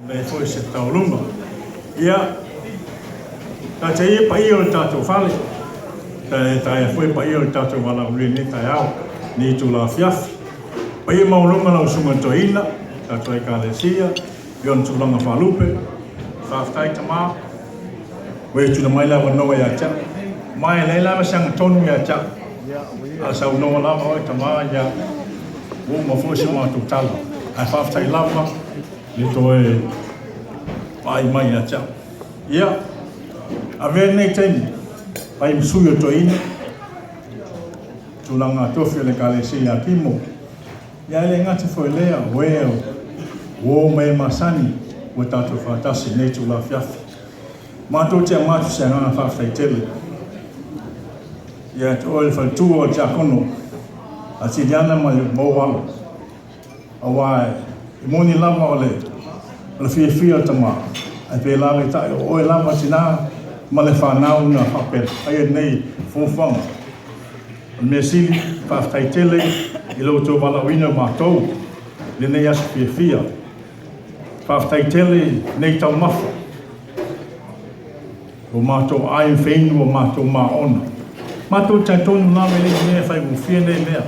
Lelei foi se tauluga. Ia, taatia ia paia o le tatou fale, taea foi paia o le tatou valaaulia i lenei taeao, lenei itula afiafi. Paia maualuga lau Susuga i le Toeaina, tatou Ekalesia i ona tulaga faalupe. Faafetai tama, ua e tuuina mai le avanoa ia te au. Ma e leai lava se agatonu ia te au. A saunoa lava oe tama, ia, ua uma foi se matou tala. Ae faafetai lava le toe vaai mai ia te au. Ia, avea lenei taimi, fai ma sui o toeaina, tulaga tofi o le Ekalesia ia Kimo. Ia, e le gata foi i lea, o e o ma e masani ua tatou faatasi i lenei itula afiafi. Matou te avatu se agaga faafetai tele ia te oe le faletua o le tiakono a Tiliana ma ou alo, aua e moni lava o le fiafia o le tama, ae pēlā peitai o oe lava tina ma le fanau na faia lenei fuafuaga. O le mea sili, faafetai tele i lo outou valaauina o matou i lenei aso fiafia. Faafetai tele i nei taumafa ua matou ai ma feinu ua matou maona. Matou te talitonu lava e le i mea e faigofie nei mea,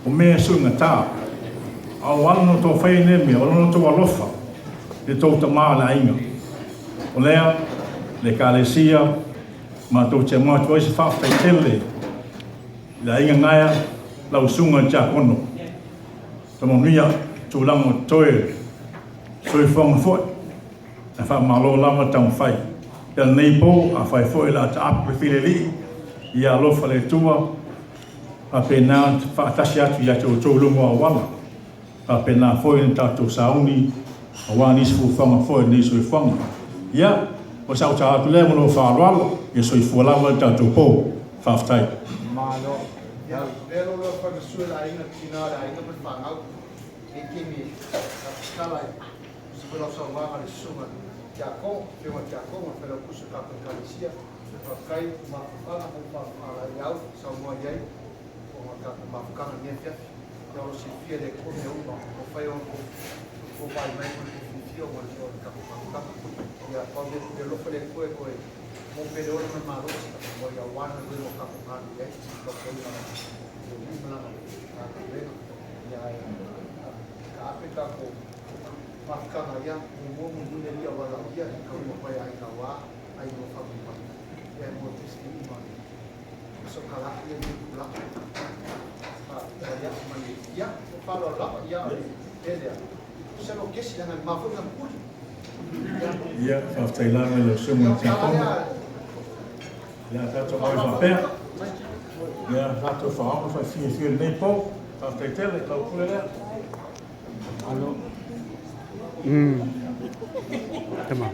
o mea e suigata. A o ala na outou faia nei mea, o lo outou alofa i le tou tama o le aiga. O lea, le Ekalesia, matou te avatu ai se faafetai tele i le aiga Gaea, lau susuga i le Tiakono. Tamanuia tulaga o totoe soifuaga foi, ae faamalo lava taumafai. Ia lenei po, afai foi o le a taapu le filialii, ia alofa le Atua, faapena ona faatasi atu ia te outou i luga o auala, faapena foi ona tatou sauni aua nisi fuafuaga foi o lenei soifuaga. Ia, o sau tala atu lea ma lou faaaloalo, ia soifua lava le tatou po. Faafetai. Malo. Ia, lea lo loa fai ma sui o le aiga, tina o le aiga ma le fanau. Nei taimi e tatala ai se foi lau saunoaga le susuga Tiakono, Afioga Tiakono, le Failautusi o le tatou Ekalesia. Faafetai i mafaufauga mo faalaeiau saunoa i ai ona o tatou mafutaga i lenei afiafi. Ia o lo o silafia e le Atua mea uma ua fai ona outou vaai mai ma le tou fiafia ona o le tatou mafutaga. Ia pau lea, ia alofa le Atua e toe maua pea le ola ma le malosi aua le galuega o tatou galulue ai, le tautuaina o le Alii ma Lana galuega. Ia ae taape tatou mafutaga ia muamua mulimuli Alii a valaaulia e taunuu mai aiga aua aiga o faamoemoe. Ia e mo testimony ma sokalaa ia nei tulaga. Faafetai atu ma le ia faaaloalo lava ia o le mea lea. Se lo kesi leaga e mafua ona puli. Ia, faafetai lava i lau Susuga i le Tiakono. Ia, tatou auai faapea. Ia, tatou faaoga faafiafia i lenei po. Faafetai tele, lau pule lea. Alo. Tama.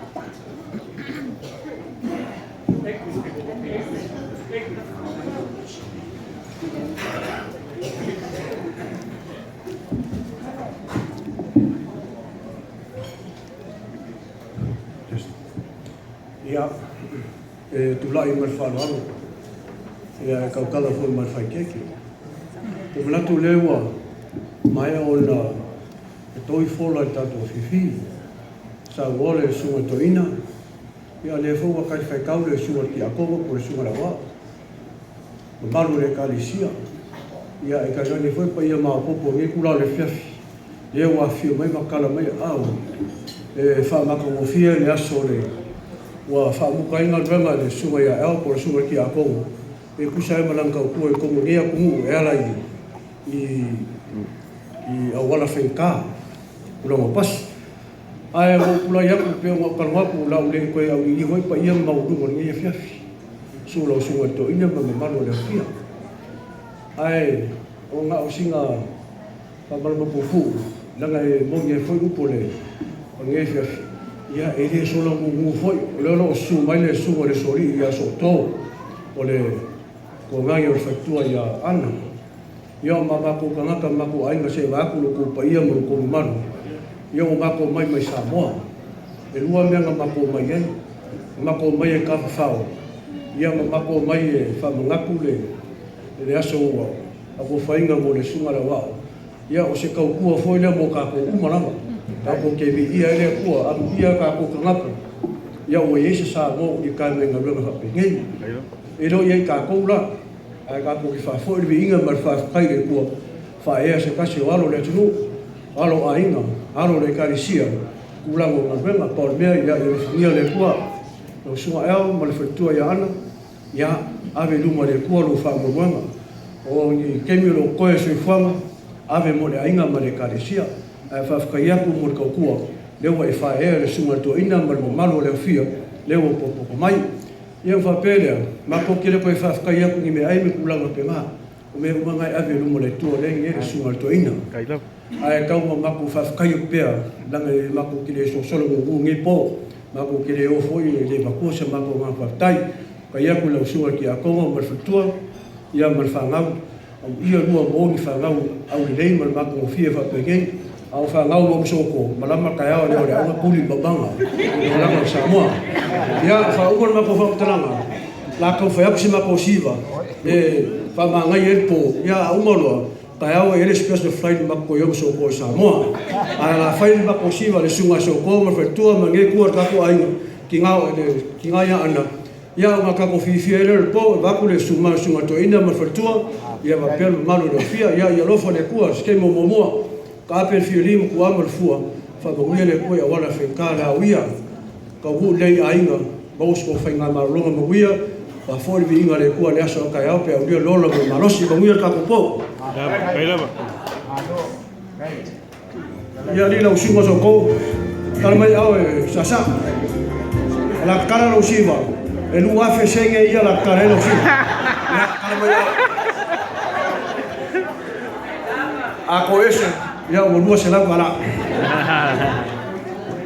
Ia, e tulai ma le faaaloalo, ia e tautala foi ma le faaeteete. Ua manatu lea ua maea ona e toi fola i le tatou afiafi. Saunoa le Susuga i le Toeaina, ia o lea foi ua talifaitau le Susuga i le Tiakono po o le Susuga i le Aoao, mamalu o le Ekalesia, ia e tainane foi paia maopoopo o lenei itula o le afiafi, lea ua afifio mai ma tatala mai aao e faamatagofie le aso o le ua faamuta ai galuega a le Susuga ia Al po o le Susuga i le Tiakono e tusa ai ma lana tautua i totonu o lenei atunuu e ala i auala faigata, tulaga o pasi. Ae ua ou tulai atu pei ona ou talanoa atu, o le a ou le toe auiliili foi paia ma maualuga o lenei afiafi, susu lau Susuga i le Toeaina ma le mamalu o le Afia. Ae o na o sina faamalama puupuu, leaga e moni ai foi upu o lenei afiafi, ia e le sola gugu foi, o lea o lo o susu mai le susuga i le Usoalii ia Sootoo, o le tuagane o le faletua ia Ana. Ia o ma matou tagata ma matou aiga se i vaeatu lo outou paia ma lo outou mamalu, ia ua matou omai mai Samoa. E lua mea na matou omai ai, na matou omai e tafafao, ia ma matou omai e faamanatu le aso ua atofaina mo le Susuga i le Aoao. Ia o se tautua foi lea mo tatou uma lava. Tatou te viia ai le Atua, amuia tatou tagata, ia ua i ai se Samoa ua litaea mai i galuega faapenei. E le o i ai tatou la, ae tatou te faafoi le viiga ma le faafetai i le Atua, faaea se tasi o alo o le atunuu, alo o aiga, alo o le Ekalesia, tulaga o galuega. Pau o le mea, ia alofagia le Atua, lau Susuga Al ma le faletua ia Ana, ia ave i luma o le Atua lou faamoemoega. O ni taimi o lo o totoe o soifuaga, ave mo le aiga ma le Ekalesia. Ae faafetai atu mo le tautua, lea ua e faaea le Susuga i le Toeaina ma le mamalu o le Afia, lea ua potopoto mai. Ia ona faapea lea, matou te le toe faafetai atu i ni meaai ma tulaga faapena. O mea uma na e ave i luma o le Atua lea e i ai le Susuga i le Toeaina. Ae tau ma matou faafetai atu pea, leaga e matou te le sosolo gugu i lenei po, matou te le o foi e le avatua se matou agaga faafetai. Faafetai atu i lau Susuga i le Tiakono ma le faletua, ia ma le fanau, amuia lua maua ni fanau aulelei ma le matagofie faapenei. A o fanau ma uso ko, malama taeao e le o le auga tuli le maumaga i le olaga o Samoa. Ia, faauma le matou faamatalaga, la tau fai atu si matou siva e faamagaia ai le po, ia a uma loa, taeao e i ai le special flight matou toe o ma Soko i Samoa. Ae la fai le matou siva le susuga ia Soko ma le faletua ma lenei itu o le tatou aiga, tina o le tina ia Ana, ia ona tatou fiafia ai lea i le po, vaeatu le susu mai o le susuga i le toeaina ma le faletua, ia faapea le mamalu o le Afia. Ia ia alofa le Atua, se taimi o muamua, taape le fiali ma tuua ma le fua, faamanuia le Atua i auala faigata le a uia. Taunuu lelei i aiga, maua se tou faigamalologa manuia, faafoi le viiga o le Atua i le aso a taeao pe a aulia le ola ma le malosi. Manuia le tatou po. Ia alii lau susuga Soko, tala mai ao e sasa. O la tala lau siva, e 2000 senge ia la tala e lau siva. Ia, tala mai ao. A ko ese, ia ua 200 tala.